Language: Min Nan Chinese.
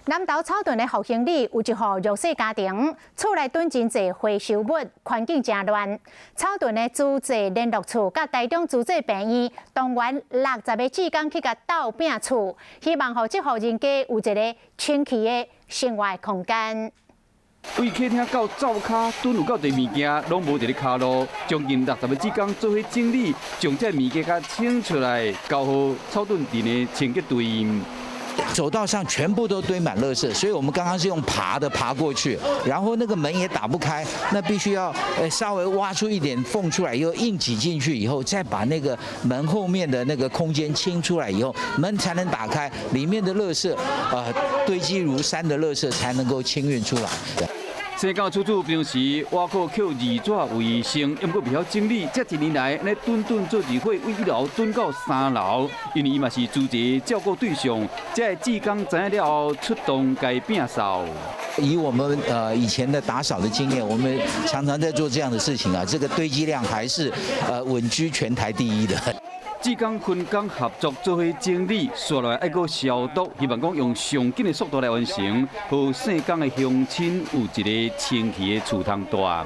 南投草屯的復興里有一戶弱勢家庭，厝內囤真濟回收物，環境誠亂。草屯的慈濟聯絡處佮台中慈濟病院動員60個志工去共鬥拚厝，希望予這戶人家有一个清氣的生活空間。對客廳到灶跤囤有夠濟物件，攏無佇咧跤路。將近60個志工做伙整理，將這物件共清出來，交予草屯鎮的清潔隊員。走道上全部都堆滿垃圾，所以我們剛剛是用爬的爬過去，然後那個門也打不開，那必須要稍微挖出一點縫出來，又硬擠進去以後，再把那個門後面的那個空間清出來以後，門才能打開，裡面的垃圾，堆積如山的垃圾才能夠清運出來。生港厝主平時挖靠抾二紙為生，毋過袂曉整理，這一年來咧囤囤做二伙，對一樓囤到三樓，因為伊嘛是慈濟照顧對象，這个志工知影了後出動共摒掃。以我們以前的打掃的經驗，我們常常在做這樣的事情啊，這個堆積量還是穩居全台第一的。志工分工合作做伙整理，紲落來愛閣消毒，希望講用上緊的速度來完成，予姓江的鄉親有一个清氣的厝通蹛。